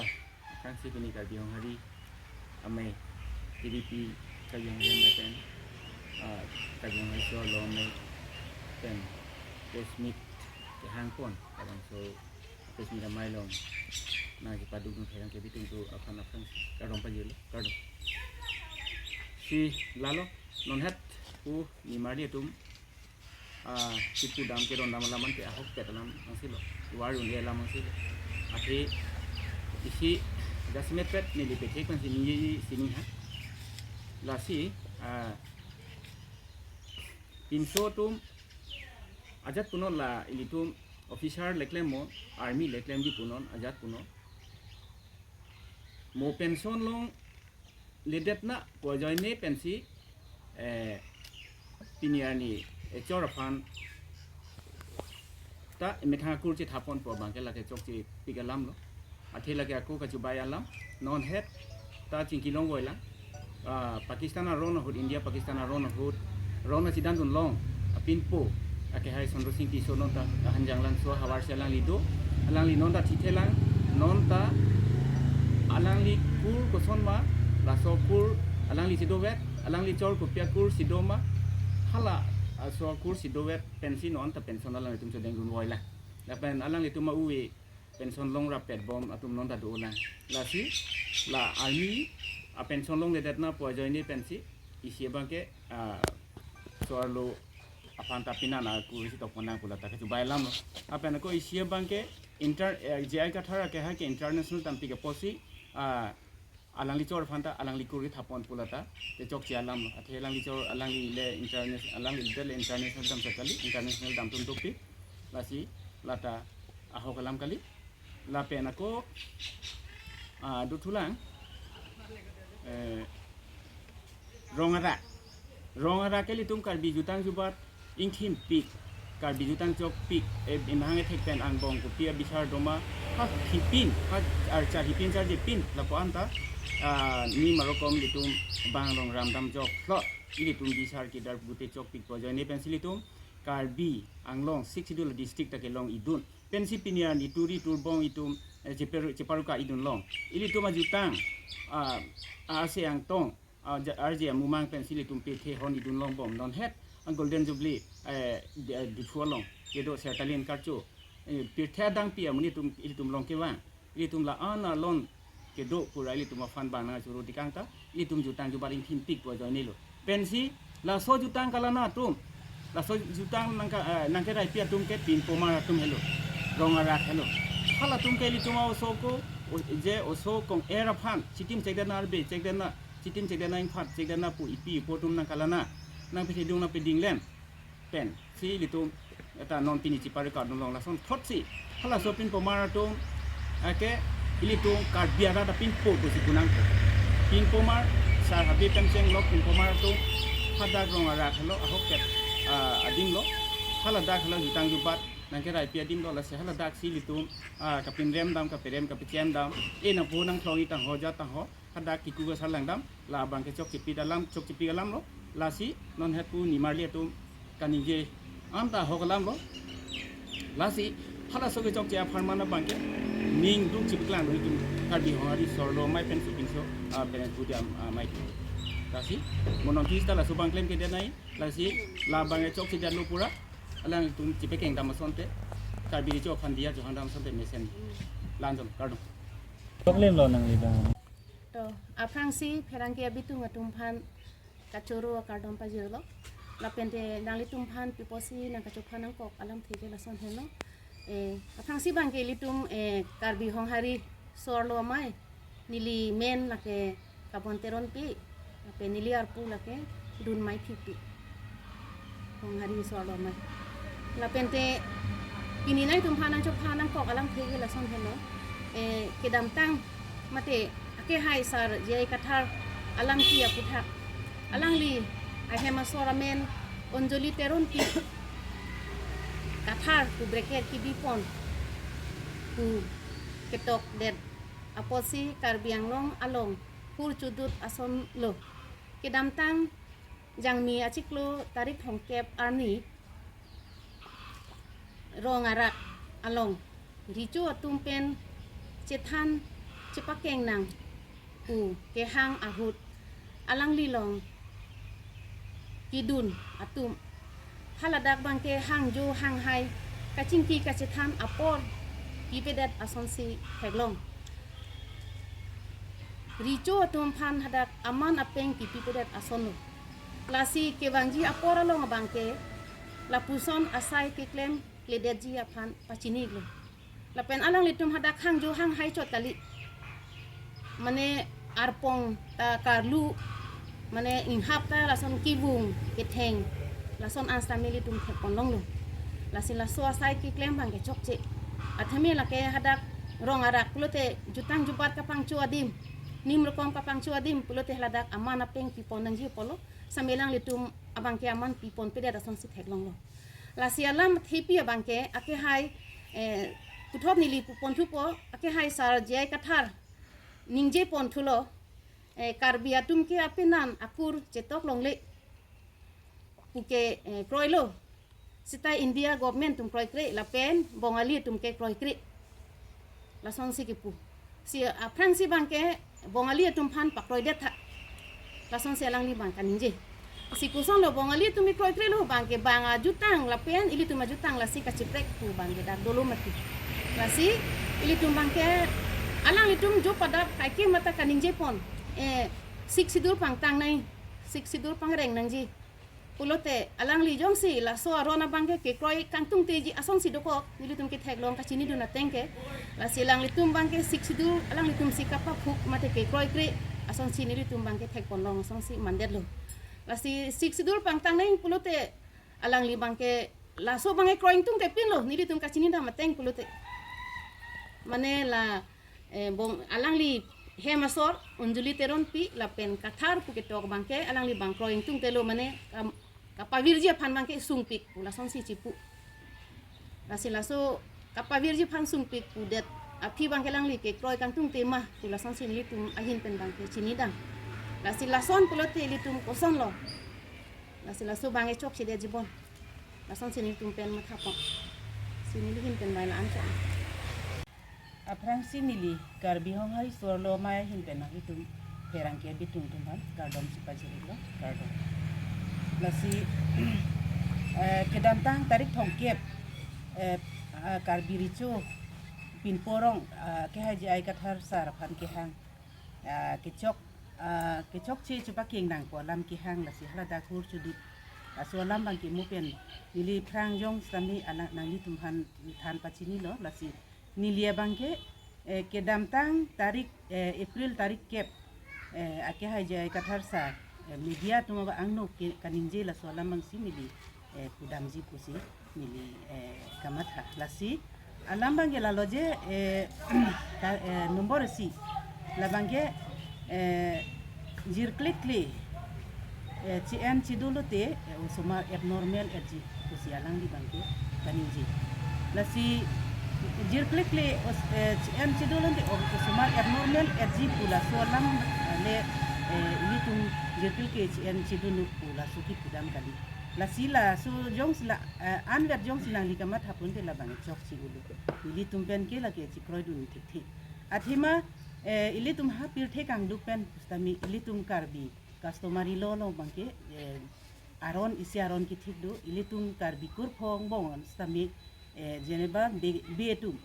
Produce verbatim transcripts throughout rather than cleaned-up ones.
Aphrangsi pini Karbi Honghari Amei, K B P Karbi Honghari Amei pen, ah, Karbi Honghari Soarlo Amei pen press meet kehangpon, labangso press meet amei along nangkepadukdun pherangke abitung atum aphan aphrangsi kardom pajirlo, kardom. Si lalo, non het pu nimarli atum, ah, kipu dam keron dam alam ante ahokpet alam angsilo, war-un-e alam angsilo. Athe isi jasemet pet neli pethek pensi ningje sini ha. Lasi, ah, pinso atum ajat punon, la ilitum officer le klem mo, army le klemji punon, ajat punon. Mo pension longledetna pu ajoine pensi, eh, pini arni, eh, chor aphan ta methang akur chethapon pu abangke lake chokchepik alamlo. Athe lake ako kachubai alam, non het ta chingki longvoi lang. Ah, Pakistan aron ahut, India Pakistan aron ahut, ron achidan dunlong apinpo, akehai Chandra Singh Tisso non ta Hanjanglangso ahavarsi alangli do, alangli non ta thithelang, non ta alangli kur kosonma, laso kur alangli chedovet, alangli chor kopi akur chedoma, hala, ah, so kur chedovet pensi non ta pension alangtum chodengdunvoi lang. Lapen alanglitum a-uve pension longrap petbom atum non ta dolang. Lasi la army apension longledetna pu ajoine pensi isi abangke, ah, Soarlo aphan ta pinan akur chetokpon nang pu lata kachubai alamlo. Lapen ako isi abangke inter, eh, J I Kathar akehai ke international atum pik apotsi, ah, alangli chor aphan ta alangli kur kethapon pu lata te chokche alamlo. Athe alangli chor, alangli le international, alangli le international atum kali, international atum atum dopik. Lasi lata ahok alam kali. Lapen ako, ah, dothulang, eh, Rong Arak. Rong Arak ke ilitum Karbi jutang jubat ingthimpik, Karbi jutang chokpik, eh, imhang ethek pen angbong kopi abisar doma, ha hipin, ha archa hipin charjepin lapu-an ta, ah, ni marokom ilitum bang along ramdam joklo, ilitum bisar kedar gute chokpik pu ajoine pensi ilitum Karbi Anglong Sixth Schedule district ta kelong idun. Pensi pini arni turi turbong itum, eh, cheper-, cheparuka idunlong. Ilitum ajutang, ah, ase angtong, ah, ja-, arje amumang pensi ilitum pethehon idunlongbom, non het, ah, Golden Jubilee, eh, di-, eh, Diphu along kedo Sertalin Karcho, eh, pirthe adangpi amonit atum ilitum long kevang. Ilitum la-an alon kedo pura ilitum aphan bang nangchoro tikang ta, ilitum jutang jubat ingthimpik pu ajoinelo. Pensi laso jutang kalana atum, laso jutang nangka, eh, nangkeraipi atum ke pinpomar atum helo, Rong Arak helo. Halatum ke ilitum a-oso ko, o-, je oso kong-er aphan, chitim chekdetna, arbe chekdetna, chitim chekdetna, ingphat chekdetna pu ipi ipo atum nangkalana, nangpethedung nangpedinglem pensi ilitum eta non pini cheparuka dunlong, lasonthotsi halaso pinpomar atum, eh, ke ilitum Karbi arat apinpo pusi kunang. Pinpomar, sar habe pen chenglok pinpomar atum, hadak Rong Arak helo ahokpet, ah, adimlo, haladak helo jutang jubat nangkeraipi adimlo, lasi haladaksi ilitum, ah, kapinrem dam, kaperem kapechem dam, e nangpo nangthlong-i tangho ja tangho, hadak kiku kasar langdam, labang ke chokchepik alam, chokchepik alamlo, lasi non het pu nimarli atum kaningje anta ahok alamlo, lasi halaso ke chokche apharman abang ke ningduk chepiklang ilitum Karbi Honghari Soarlo Amei pen supinso, ah, pen pudi am-, ah, amei. Lasi mo non kista laso abang klemkledet nai, lasi labang ke chokchedetlo pura, alangtum chepekeng dam asonte, Karbi Recho aphan diya johang dam asonte mesen. Lanjom, kardom. Choklemlo nangli bang. To, aphrangsi pherangke abitung atum aphan kachoro akardom pajirlo. Lapente nanglitum aphan piposi nangkachophan nangkok alamthe ke lason helo. Eh, aphrangsi abang ke ilitum, eh, Karbi Honghari Soarlo Amei, neli men lake Kabon Teronpi, lapen neli arpu lake Dunmai Phikpi. Honghari Soarlo Amei. Lapente pini nanglitum aphan nangchophan nangkok alamthe ke lason helo. Eh, kedamtang mate akehai sar J I Kathar alangli aputhak, alangli ahem asor amen Anjali Teronpi Kathar pu bracket kebipon pu ketokdet apotsi Karbi Anglong along hur chodut asonlo. Kedamtang Jangmi achiklo tarik thomkep arni Rong Arak along Recho atum pen chethan chepakeng nang pu kehang ahut alangli along kedun atum haladak abangke hangjo hanghai kachingki kachethan apor kipedet asonsi theklong. Recho atum aphan hadak aman apeng kipipedet asonlo. Lasi kevangji apor along abangke lapuson asai keklem kledetji aphan pachinilo. Lapen alanglitum hadak hangjo hanghai chot kali. Mane arpong ta karlu, mane inghap ta lason kevung ketheng, lason an sitame ilitum thekponlonglo. Lasi laso asai keklem abangke chokche. Athame lake hadak rong arak pulote jutang jubat kapangcho adim, nim rokom kapangcho adim pulote haladak aman apeng pipon nangji apotlo, sitame alanglitum abangke aman piponpedet asonsi theklonglo. Lasi alam thepi abangke akehai, eh, puthot neli puponthupo, akehai Sar J I Kathar ningjeponthulo, eh, Karbi atum ke apenan akur chetok longle puke, eh, kroilo. Seta India government atum kroikre lapen Bongali atum ke kroikre. Lasonsi kipu. Si aphrangsi abangke Bongali atum aphan pakroidet tha. Lasonsi alangli abang kaningje. Si kosonlo Bongali atum ke kroikrelo abangke bang ajutang lapen ilitum ajutang lasi kachiprek pu abangke dak dolo mati. Lasi ilitum abangke alanglitum jo padap kaike mata kaningjepon. Eh, Sixth Schedule pangtang nai, Sixth Schedule pangreng nangji pulote alangli jongsi laso aron abangke kekroi kangtungteji asonsi dokok, nelitum ketheklong kachinidun ateng ke. Lasi alanglitum abangke Sixth Schedule alanglitumsi kapaphuk mate kekroikre asonsi nelitum abangke thekponlong asonsi mandetlo. Lasi Sixth Schedule pangtang nai pulote alangli abangke laso abangke kroi ingtungte pinlo, nelitum kachinidam ateng pulote. Mane la, eh, bong alangli hem asor Anjali Teronpi lapen Kathar pu ketok abangke alangli abang kroi ingtungtelo, mane kam, kapavirji aphan abangke sungpik pu lasonsi chipu. Lasi laso kapavirji aphan sungpik pudet aphi abangke alangli kekroi kangtungte ma pu lasonsi nelitum ahin pen abangke chinidam. Lasi lason pulote ilitum kosonlo. Lasi laso abangke chokchedetji bon. Lasonsi nelitum pen mathapon. Si neli ahin pen bai la-an chok. Aphrangsi neli Karbi Honghari Sorlo Amei ahin pen nanglitum pherangke bitung atum aphan kardom si pajirlo, kardom. Lasi, eh, kedamtang tarik thomkep, eh, ah, Karbi Recho pinpo arong, ah, akehai J I Kathar sir aphan kehang, ah, kechok, ah, kechokche chepakeng nangpo alam kehang, lasi haladak hur chudut. Laso alam abangke mo pen neli aphrang jong sitame alang nanglitum aphan than pachinilo, lasi neli abangke, eh, kedamtang tarik, eh, April tarik kep, eh, akehai J I Kathar sir, eh, media atum abang angno ke kaningje laso alam abangsi neli, eh, pudamji pusi neli, eh, kamatha. Lasi alam abangke lalo je, eh, ka, eh, nombor isi. Labangke, eh, jirklikli, eh, che-en chedunlote, eh, osomar abnormal etji pusi alangli abangke kaningje. Lasi jirklikli os-, eh, che-en chedunlote o-, osomar abnormal etji pu laso alam, eh, le, eh, ilitum jirklikli che-en chedunlo pu laso kipudam kali. Lasi laso jongsi la, eh, anvet jongsi nangli kamathapon te labang chokche ulo. Ilitum pen ke lake chekroidun thekthe. Athema, eh, ilitum ha pirthe kangduk pen sitame ilitum Karbi customary law along abangke, eh, aron isi aron kethik do, ilitum Karbi kurphong angbong sitame, eh, jeneba be, be atum,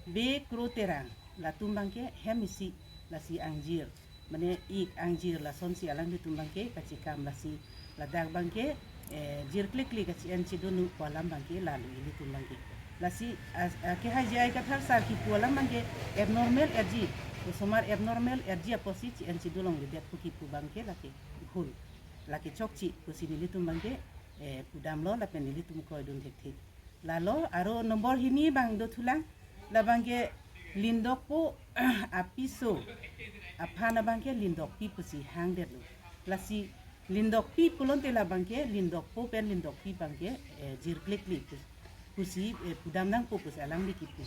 be kro terang, latum abangke hem isi, lasi angjir, mane ik angjir lasonsi alanglitum abangke kachekam, lasi ladak abangke, eh, jirklikli kache-en chedunlo pu alam abangke lalo ilitum abangke. Lasi as, akehai J I Kathar sir kipu alam abangke abnormal etji, osomar abnormal etji apotsi che-en chedunlongledet pu kipu abangke lake bhul. Lake chokche pusi nelitum abangke, eh, pudamlo lapen nelitum kroidun thekthe. Lalo aro nombor hini abang dothulang, labangke lindokpo apiso aphan abangke lindokpi pusi hangdetlo. Lasi lindokpi pulote labangke lindokpo pen lindokpi abangke, eh, jirklikli pu, pusi, eh, pudam nangpo pusi alangli kipu.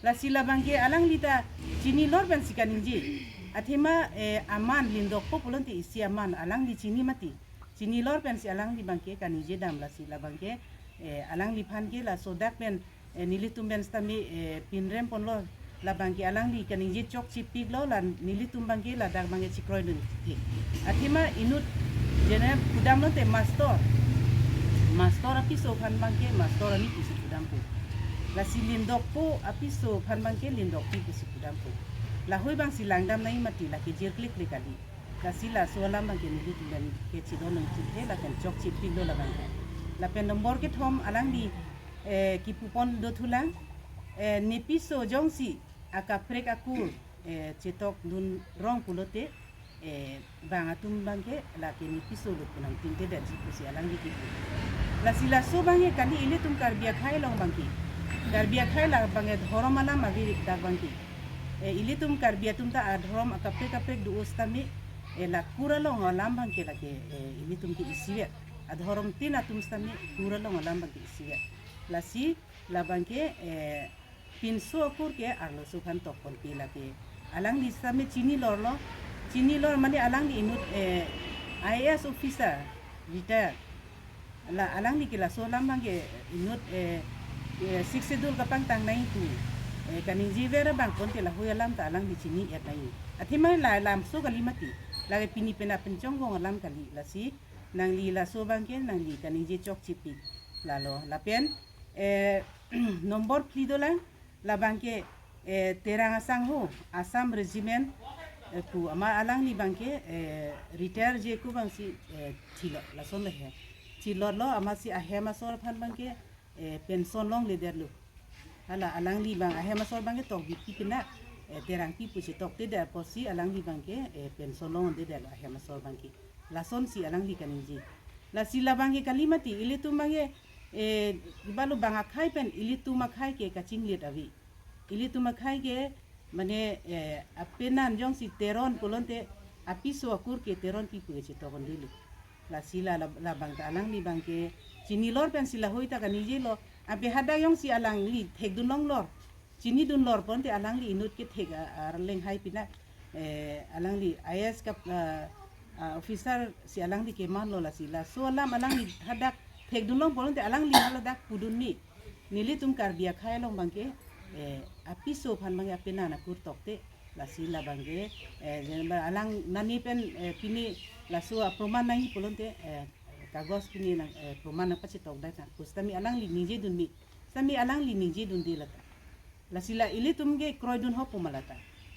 Lasi labangke alangli ta chinilor pensi kaningje. Athema, eh, aman lindokpo pulote isi aman alangli chini mati. Chinilor pensi alangli abangke kaningjedam, lasi labangke, eh, alangliphan ke laso dak pen, eh, nelitum pen sitame, eh, pinremponlo, Labangke alangli kaningje chokchepiklo, la nelitum abangke ladak abangke chekroidun thek. Athema inut jene pudamlote mastor. Mastor apiso aphan abangke mastor ani pusi pudampo. Lasi lindokpo apiso aphan abangke lindokpi pusi pudampo. Lahoi abangsi langdam nangji mati, lake jirkliklik kali. Lasi laso alam abangke nelitum pen kechidon nangji the, lapen chokchepiklo labangke. Lapen nombor kethom alangli, eh, kipupon dothulang, eh, nepiso jongsi akaprek akur, eh, chetokdun rong pulote, eh, bang atum abangke lake nepiso lo pu nangtingtedetji pusi alangli kipu. Lasi laso abangke kali, ilitum Karbi akhei along abangke, Karbi akhei labangke dhorom alam ave dak abangke. Eh, ilitum Karbi atum ta adhorom akaprek kaprek do-o sitame, eh, la kur along alam abangke lake, eh, ilitum ke isivet. Adhorom tin atum sitame kur along alam abangke isivet. Lasi labangke, eh, pinso akur ke arloso aphan tokponpe lake. Alangli sitame chinilorlo, chinilor mane alangli inut, eh, I A S officer, retire. La alangli ke laso alam abangke inut, eh, eh, Sixth Schedule kapangtang nangji pu, eh, kaningjever abang konte lahoi alam ta alangli chini-et nangji. Athema la lamso kali mati. Lake pini pen apinchong vong alam kali. Lasi nangli laso abangke nangli kaningje chokchepik. Lalo lapen, eh, nombor phli dolang, labangke, eh, Terang Asangho, Assam Regiment, eh, pu amat alangli abangke, eh, retire je ku abangsi, eh, thilot, lason le he. Thilotlo amatsi ahem asor aphan abangke, eh, pension longledetlo. Hala alangli abang ahem asor abangke tokbipik na, eh, Terangpi pu chetoktedet apotsi alangli abangke, eh, pension longledetlo ahem asor abangke. Lasonsi alangli kaningje. Lasi labangke kali mati, ilitum abangke, eh, ibalo bang akhei pen ilitum akhei ke kachinglit ave. Ilitum akhei ke mane, eh, apenan jongsi teron pulote apiso akur ke teronpi pu chetokdun dulu. Lasi la, la, labang ta alangli abangke chinilor pensi lahoi ta kaningjelo. Ape hadak jongsi alangli thekdun longlor, chinidun lor pulote alangli inut kethek a, arleng hai pina, eh, alangli I A S kap, ah, ah, officer si alangli kemanlo. Lasi laso alam alangli hadak thekdun long pulote alangli haladak pudunme. Nelitum Karbi akhei along abangke, eh, apiso aphan abangke apenan akur tokte, lasi labangke, eh, jene ba alang nani pen, eh, pini laso aproman nangji pulote, eh, kagos pini nang, eh, proman nangpachetokdak nang. Pu sitame alangli ningjedunme, sitame alangli ningjedunde lata. Lasi la ilitum ke kroidun ho pu ma lata.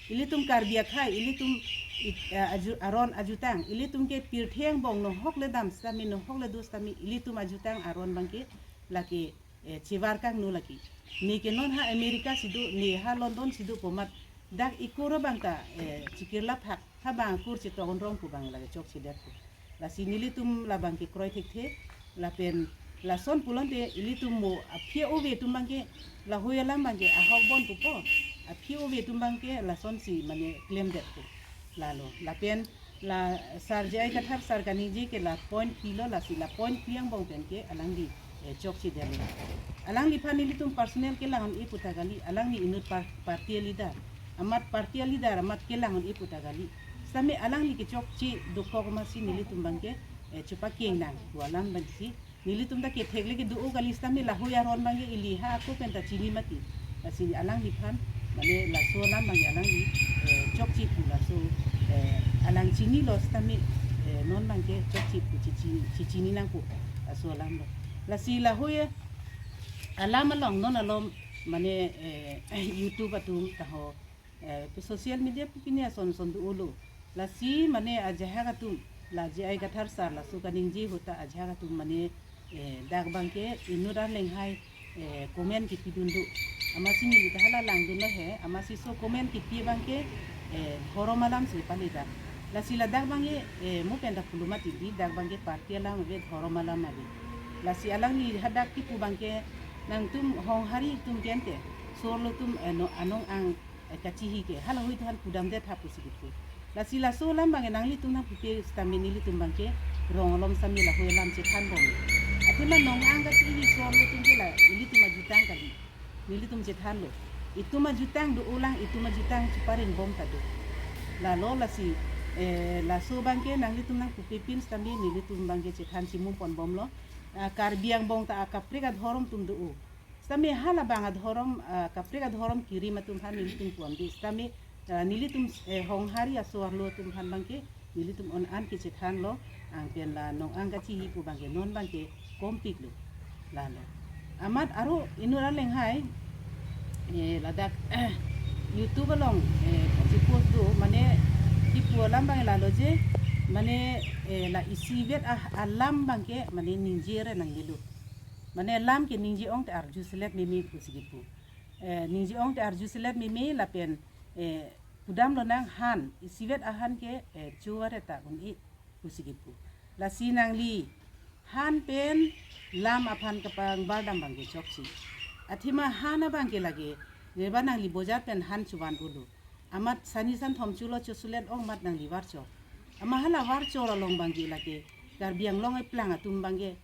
Ilitum Karbi akhei, ilitum it-, eh, aju-, aron ajutang, ilitum ke pirthe angbong nohok le dam sitame, nohok le do sitame, ilitum ajutang aron abangke lake, eh, chevar kangno lake. Ne ke non ha America si do, ne ha London si do pu amat dak ikur abang ta, eh, chikirla phak, ha bang akur chetokdun rong pu abang lake chokchedetpo. Lasi nelitum labangke kroi thekthe, lapen lason pulote ilitum mo aphi ove atum abangke lahoi alam abangke ahok bon pupo, aphi ove atum abangke lasonsi mane klemdetpo. Lalo, lapen la Sar J I Kathar sar kaningje ke la point phli lo, lasi la point phli angbong pen ke alangli, eh, chokchedetlo. Alangliphan nelitum personal kelang un-e pu ta kali, alangli inut par-, party leader. Amat party leader amat kelang un-e pu ta kali. Sitame alangli kechokche dokok amatsi nelitum abangke, eh, chepakeng nang pu alam abangsi. Nelitum ta kethek le kedo-o kali sitame lahoi aron abangke ili ha ako pen ta chini mati. Lasi alangliphan mane laso alam abangke alangli, eh, chokche pu laso, eh, alang chinilo sitame, eh, non abangke chokche pu chichi-, chichini nangpo laso alam lo. Lasi lahoi alam along non alom mane, eh, YouTube atum taho, eh, pu social media pu pini ason son do-olo. Lasi mane ajahak atum, la J I Kathar sar laso kaningje ahut ta ajahak atum mane, eh, dak abangke inut arleng hai, eh, comment kepidun do. Amatsi neli ta hala langdunlo he, amatsi so comment kepi abangke, eh, dhorom alam si pale dak. Lasi ladak abangke, eh, mo pen ta pulo mati di, dak abangke party alam ave, dhorom alam ave. Lasi alangli hadak kipu abangke nangtum Honghari atum kente, sorlo atum, eh, no, anong ang, eh, kachihi ke, halahoi than pudamdet ha pusi kipu. Lasi laso alam abangke nanglitum nangpupe sitame nelitum abangke rong alom sitame lahoi alam chethan bom. Athema nong ang kachihi sorlo atum ke la ilitum ajutang kali. Nelitum chethanlo. Itum ajutang do-olang, itum ajutang chepareng bom ta do. Lalo lasi, eh, laso abangke nanglitum nangpupepin sitame nelitum abangke chethan chimum pon bomlo. Ah, Karbi angbong ta akaprek adhorom atum do-o. Tame halabang adhorom, ah, kaprek adhorom kirim atum aphan nelitum puamdi. Tame, ah, nelitum, eh, Honghari aso arlo atum aphan abangke nelitum on an kechethanlo, anpen la nong-ang kachihi pu abangke non abangke kompiklo. Lalo. Amat aro inut alenghai, eh, ladak, eh, YouTube along, eh, kachipost do, mane kipu alam abang lalo je, mane, eh, la isivet ah, alam abangke, mane ningjere nangnelo. Mane lam ke ningje-ong te arjuselet meme pusi kipu. Eh, ningje-ong te arjuselet meme lapen, eh, pudamlonang han, isivet ahan ke, eh, chuware ta un-e pusi kipu. Lasi nangli han pen lam aphan kapangbar dam abangke chokche. Athema han abangke lake, neba nangli bojar pen han chuvan ulo. Amat sani san thom chulo chosulet ong amat nangli varcho. Amat hala varcho along abangke lake, Karbi Anglong eplang atum abangke